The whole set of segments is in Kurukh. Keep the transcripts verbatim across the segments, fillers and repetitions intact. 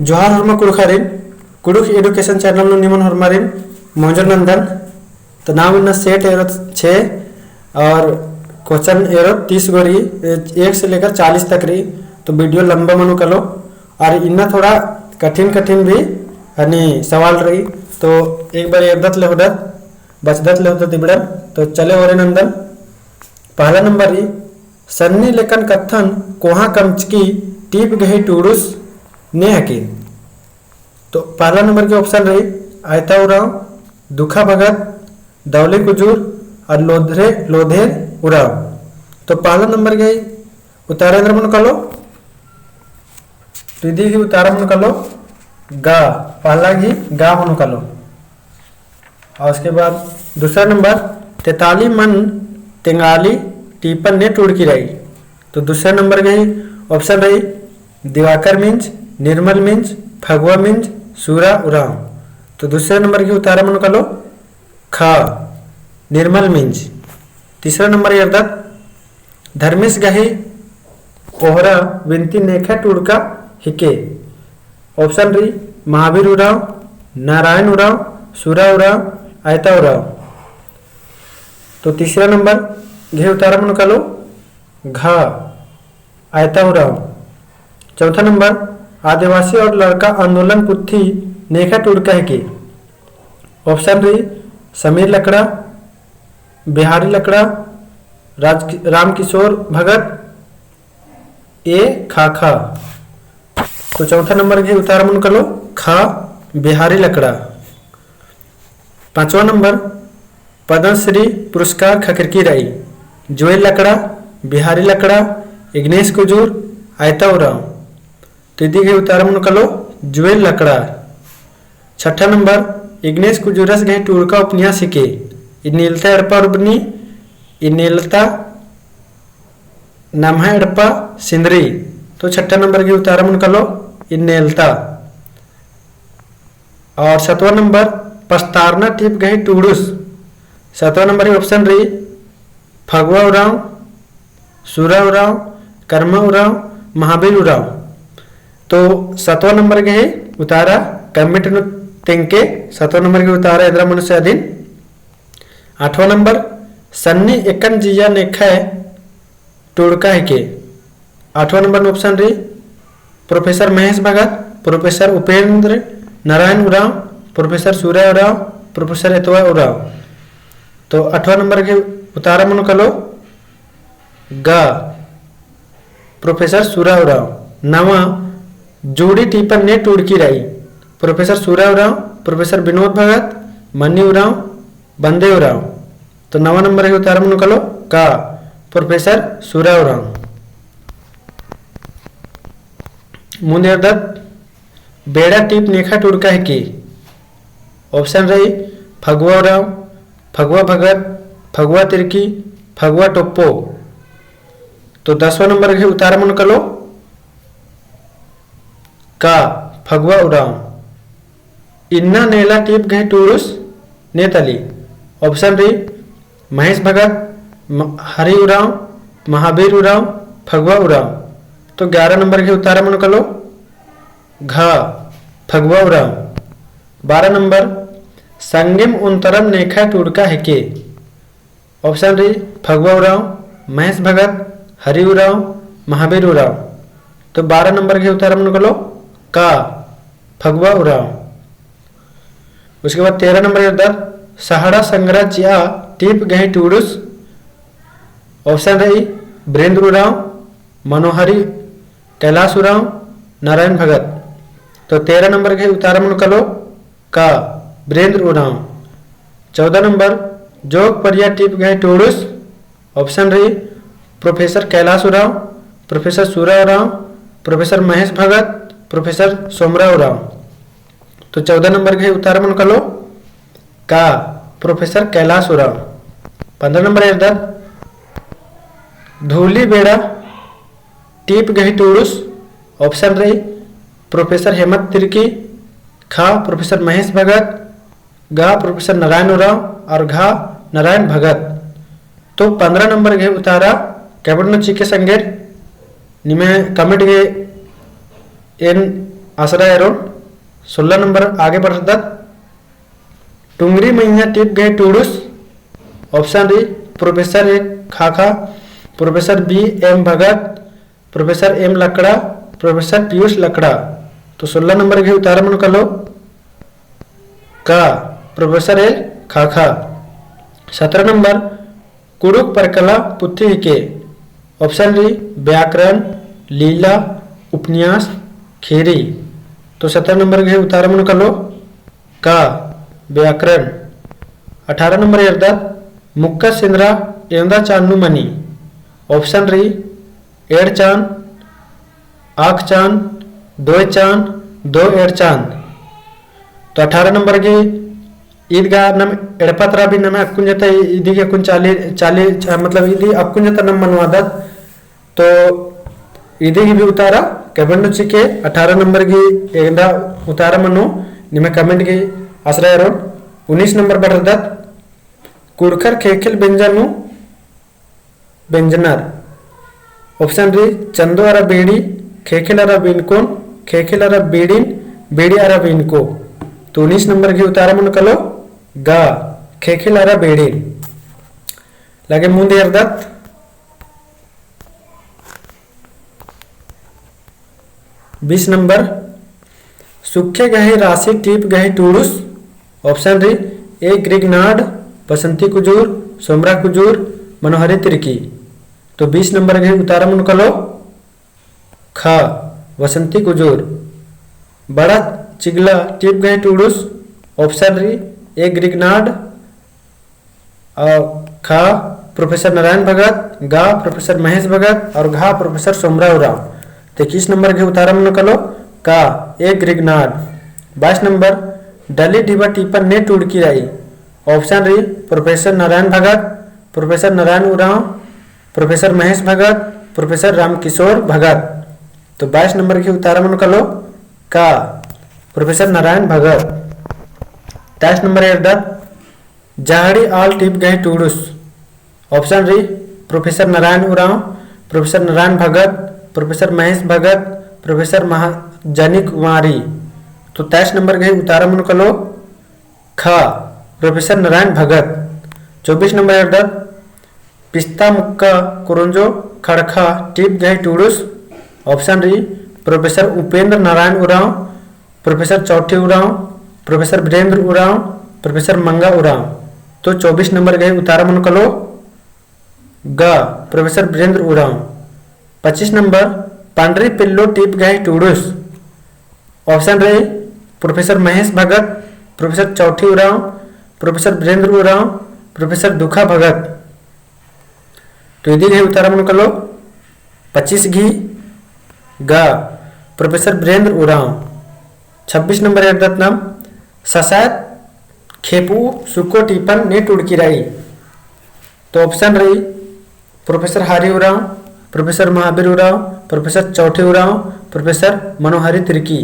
जोहार होरमा कुँड़ुख़ारिन, कुँड़ुख़ education channel नू निमन होरमारिन मोंजो नंदन। तो नाम इन्ना set एरोत छे और question एरोत तीस गो रई, एक से लेकर चालीस तक रई। तो video लंबा मनो कालो और इन्ना थोड़ा कठिन कठिन भी हनी सवाल रई। तो एक बार एरदत लेहोदत, बचदत लेहोदत इबड़न। तो चले ओरे नंदन। पहला नंबर रई, सन्नी लेकन कत्थन कोहाँ कमचकी टीप गही टूड़ुस ने हके। तो पहला नंबर के option रई, आयता उराँव, दुखा भगत, दौले कुजूर और लोधरे, लोधेर उराँव। तो पहला नंबर के उतारा एन्दरा मनो कालो, तो इदी गही उतारा मनो कालो गा, पहला गही गा मनो कालो। और उसके बाद दूसरा नंबर, तेताली मन तेंगाली टीपन ने टूड़की रई। तो दूसरा नंबर गही option रई, दिवाकर मिंज, निर्मल मिंज, फगुआ मिंज, सूरा उराँव। तो दूसरा नंबर गही उतारा मनो कालो ख, निर्मल मिंज। तीसरा नंबर एरदत, धर्मेस गही ओहरा बिनती नेखय टूड़का हिके। Option रई, महावीर उराँव, नारायण उराँव, सूरा उराँव, आयता उराँव। तो तीसरा नंबर गही उतारा मनो कालो घ, आयता उराँव। चौथा नंबर, आदिवासी और लड़का आंदोलन पुथी नेखय टूड़का हिके। Option रई, समीर लकड़ा, बिहारी लकड़ा, राज-, रामकिशोर भगत, ए खाखा। तो चौथा नंबर गही उतारा मनो कालो ख, बिहारी लकड़ा। पाँचवा नंबर, पद्मश्री पुरस्कार खकरकी रई, जुएल लकड़ा, बिहारी लकड़ा, इग्नेश कुजूर, आयता उराँव। तो इदी गही उतारा मनो कालो जुएल लकड़ा। छठा नंबर, इग्नेस कुजूरस गही टूड़का उपन्यास हिके इन्नेलता एड़पा उर्बनी, इन्नेलता नम्हा एड़पा सिंदरी। तो छठा नंबर गही उतारा मनो कालो इन्नेलता। और सतवा नंबर, पस्तारना टीप गही टूड़ुस। सतवा नंबर गही option रई फगुआ उराँव, सूरा उराँव, करमा उराँव, महावीर उराँव। तो सतवा नंबर गही उतारा comment नू तेंगके, सतवा नंबर गही उतारा एन्दरा मनो से अदिन। आठवा नंबर, सन्नी एकन जिया नेखय टूड़का हिके। आठवा नंबर नू option रई, प्रोफेसर महेश भगत, प्रोफेसर उपेंद्र नारायण उराँव, प्रोफेसर सूरा उराँव, प्रोफेसर एतवा उराँव। तो आठवा नंबर गही उतारा मनो कालो ग, प्रोफेसर सूरा उराँव। नवा, जोड़ी टीपन ने टूड़की रई, प्रोफेसर सूरा उराँव, प्रोफेसर विनोद भगत, मनी उराँव, बंदे उराँव। तो नवा नंबर गही उतारा मनो कालो क, प्रोफेसर सूरा उराँव। मुन्द एरदत, बेड़ा टीप नेखय टूड़का हिके। Option रई, फगुआ उराँव, फगुआ भगत, फगुआ तिर्की, फगुआ टोप्पो। तो दसवा नंबर गही उतारा मनो कालो क, फगुआ उराँव। इन्ना नेला टीप गही टूड़ुस ने तली। Option रई, महेश भगत, म-, हरि उराँव, महावीर उराँव, फगुआ उराँव। तो ग्यारह नंबर गही उतारा मनो कालो घ, फगुआ उराँव। बारह नंबर, संगेम ओन्तरम नेखय टूड़का हिके। Option रई, फगुआ उराँव, महेश भगत, हरि उराँव, महावीर उराँव। तो बारह नंबर गही उतारा मनो कालो क, फगुआ उराँव। उसके बाद तेरह नंबर एरदत, सहाड़ा संगरा चिआ टीप गही टूड़ुस। Option रई, बीरेंद्र उराँव, मनोहरी, कैलाश उराँव, नारायण भगत। तो तेरह नंबर गही उतारा मनो कालो क, बीरेंद्र उराँव। चौदह नंबर, जोग परिया टीप गही टूड़ुस। Option रई, प्रोफेसर कैलाश उराँव, प्रोफेसर सूरा उराँव, प्रोफेसर महेश भगत, प्रोफेसर सोमरा उराँव। तो चौदह नंबर गही उतारा मनो कालो क, प्रोफेसर कैलाश उराँव। पन्द्रह नंबर एरदत, धूली बेड़ा टीप गही टूड़ुस। Option रई, प्रोफेसर हेमंत तिर्की, ख, प्रोफेसर महेश भगत, ग, प्रोफेसर नारायण उराँव और घ, नारायण भगत। तो पन्द्रह नंबर गही उतारा comment नू चिके संगेर, निम्है comment गे एन आसरा एरोन। सोलह नंबर आगे बढ़रदत। टुंगरी मइय्याँ टीप गही टूड़ुस। Option रई, Professor ए खाखा, Professor बी एम भगत, Professor एम लकड़ा, Professor पीयूष लकड़ा। तो सोलह नंबर गही उतारा मनो कालो का, Professor ए खाखा। सतरा नंबर, कुँड़ुख़ परकला पुथी हिके। Option रई, व्याकरण, लीला, उपन्यास, खेरी। तो सतरा नंबर गही उतारा मनो कालो का, व्याकरण। अठारह नंबर एरदत, मुक्का सेंदरा एवंदा चान नू मनी। Option रई, एंड़ चान, आख चान, दोय चान, दो एंड़ चान। तो अठारह नंबर गही ईद गा नम एड़पा तरा भी नम अक्कुन जता इदी गे अक्कुन चाली, चाली, मतलब इदी अक्कुन जता नम मनवादत। तो इदी गे भी उतारा comment नू चिके, अठारह नंबर गही एवंदा उतारा मनो निम्है comment गही आसरा एरोन। उन्नीस नंबर बढ़रदत। कुँड़ुख़र ख़ेख़ेल बेंजा नू बेंजनर। Option रई, चंदो अरा बीड़ी, ख़ेख़ेल अरा बीनकोन, ख़ेख़ेल अरा बीड़िन, बीड़ी अरा बीनको। तो उन्नीस नंबर गही उतारा मनो कालो गा, ख़ेख़ेल अरा बीड़िन। लगे मुन्द एरदत। बीस नंबर, सुक्खे गही रासी टीप गही टूड़ुस। Option रई, ए ग्रिगनाड, बसंती कुजूर, सोमरा कुजूर, मनोहरी तिर्की। तो बीस नंबर गही उतारा मनो कालो ख, बसंती कुजूर। बड़ा चिगला टीप गही टूड़ुस। Option रई, ए ग्रिगनाड, अ, ख, Professor नारायण भगत, ग, Professor महेश भगत और घ, Professor सोमरा उराँव। तो इक्कीस नंबर गही उतारा मनो कालो का, ए ग्रिगनाड। बाईस नंबर, डली डिबा टीपन ने टूड़की रई। Option रई, Professor नारायण भगत, Professor नारायण उराँव, Professor महेश भगत, Professor रामकिशोर भगत। तो बाईस नंबर गही उतारा मनो कालो का, Professor नारायण भगत। तेईस नंबर एरदत, जहड़ी आल टीप गही टूड़ुस। Option रई, Professor नारायण उराँव, Professor नारायण भगत, Professor महेश भगत, Professor महाजनी कुमारी। तो तेईस नंबर गही उतारा मनो कालो ख, Professor नारायण भगत। चौबीस नंबर एरदत, पिस्ता मुक्का कुरुंजो खड़खा टीप गही टूड़ुस। Option रई, Professor उपेंद्र नारायण उराँव, Professor चौठी उराँव, Professor वीरेंद्र उराँव, Professor मंगा उराँव। तो चौबीस नंबर गही उतारा मनो कालो ग, Professor वीरेंद्र उराँव। पच्चीस नंबर, पंडरी पिल्लो टीप गही टूड़ुस। Option रई, Professor महेश भगत, Professor चौठी उराँव, Professor वीरेंद्र उराँव, Professor दुखा भगत। तो इदी गही उतारा मनो कालो पच्चीस गही ग, Professor वीरेंद्र उराँव। छब्बीस नंबर एरदत नाम, ससायत खेपू सुको टीपन ने टूड़की रई। तो option रई, Professor हरि उराँव, Professor महावीर उराँव, Professor चौठी उराँव, Professor मनोहरी तिर्की।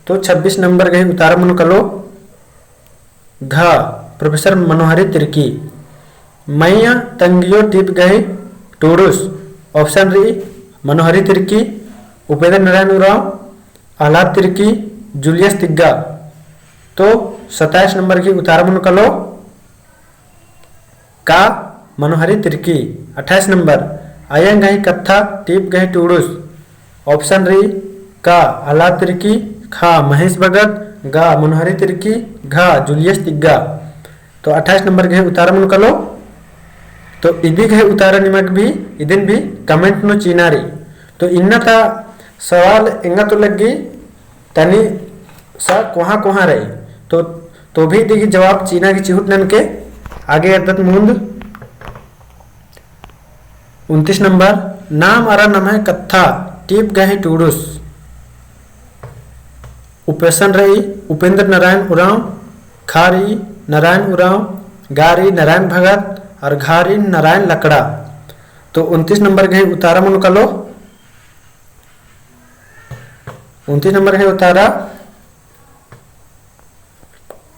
तो छब्बीस नंबर गही उतारा मनो कालो घ, Professor मनोहरी तिर्की। मइय्याँ तंगियो टीप गही टूड़ुस। Option रई, मनोहरी तिर्की, उपेंद्र नारायण उराँव, आह्लाद तिर्की, जूलियस तिग्गा। तो सत्ताईस नंबर गही उतारा मनो कालो का, मनोहरी तिर्की। अट्ठाईस नंबर, अयंग गही कत्था टीप गही टूड़ुस। Option रई, क, आह्लाद तिर्की, ख, महेश भगत, ग, मनोहरी तिर्की, घ, जूलियस तिग्गा। तो अट्ठाईस नंबर गही उतारा मनो कालो। तो इदी गही उतारा निमक भी, इदिन भी comment नू चिअना रई। तो इन्ना ता सवाल एंगा तो लग्गी तनी सा कोहाँ कोहाँ रई। तो, तो भी इदी गही जवाब चिअना गही चिहुट ननके आगे एरदत मुन्द। उनतीस नंबर, नाम अरा नम्है कत्था टीप गही टूड़ुस। Option रई उपेंद्र नारायण उराँव, ख रई नारायण उराँव, ग रई नारायण भगत और घ रई नारायण लकड़ा। तो उनतीस नंबर गही उतारा मनो कालो। उनतीस नंबर गही उतारा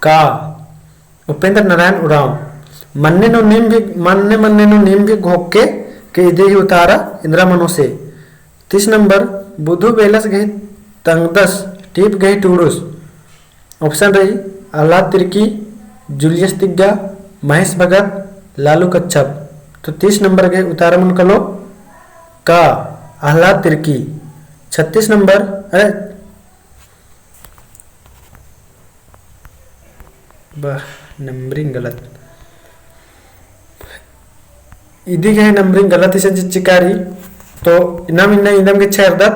का, उपेंद्र नारायण उराँव। मन्ने नू नीम भी, मन्ने मन्ने नू नीम भी घोक्के के इदी गही उतारा एन्दरा मनो से। तीस नंबर, बुधु बेलस गही तंगदस टीप गही टूड़ुस। Option रई, आह्लाद तिर्की, जूलियस तिग्गा, महेश भगत, लालू कच्छप। तो तीस नंबर गही उतारा मन कलो का, आह्लाद तिर्की। छत्तीस नंबर, अरे, बा, numbering गलत। इदी गही numbering गलत इसन चिच्चका रई। तो इन्नम इन्ना इन्नम गे छेरदत,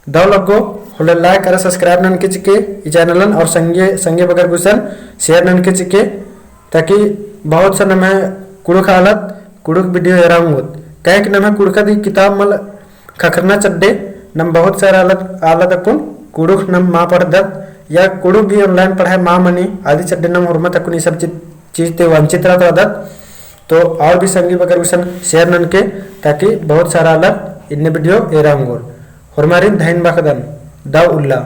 दव लग्गो होले like अरा subscribe ननके चिके ई channel न और संगे, संगे बगर गुसन share ननके चिके, ताकि बहुत सा नम्है कुँड़ुख़ आलत कुँड़ुख़ video एरा ओंगोत। काहे कि नम्है कुँड़ुख़ दी किताब मल ख़क्खरना चड्डे नम बहुत सारा आलत, आलत अक्कुन कुँड़ुख़ नम मा पढ़दत या कुँड़ुख़ गही online पढ़ाई मा मनी, अदी चड्डे नम होरमत अक्कुन ई सब चीज, चीज ते वंचित रअदत। तो और भी संगी बगर गुसन share ननके, ताकि बहुत सारा आलत इन्ने video एरा ओंगोर। होरमारिन धइन बअदन, दव उल्ला।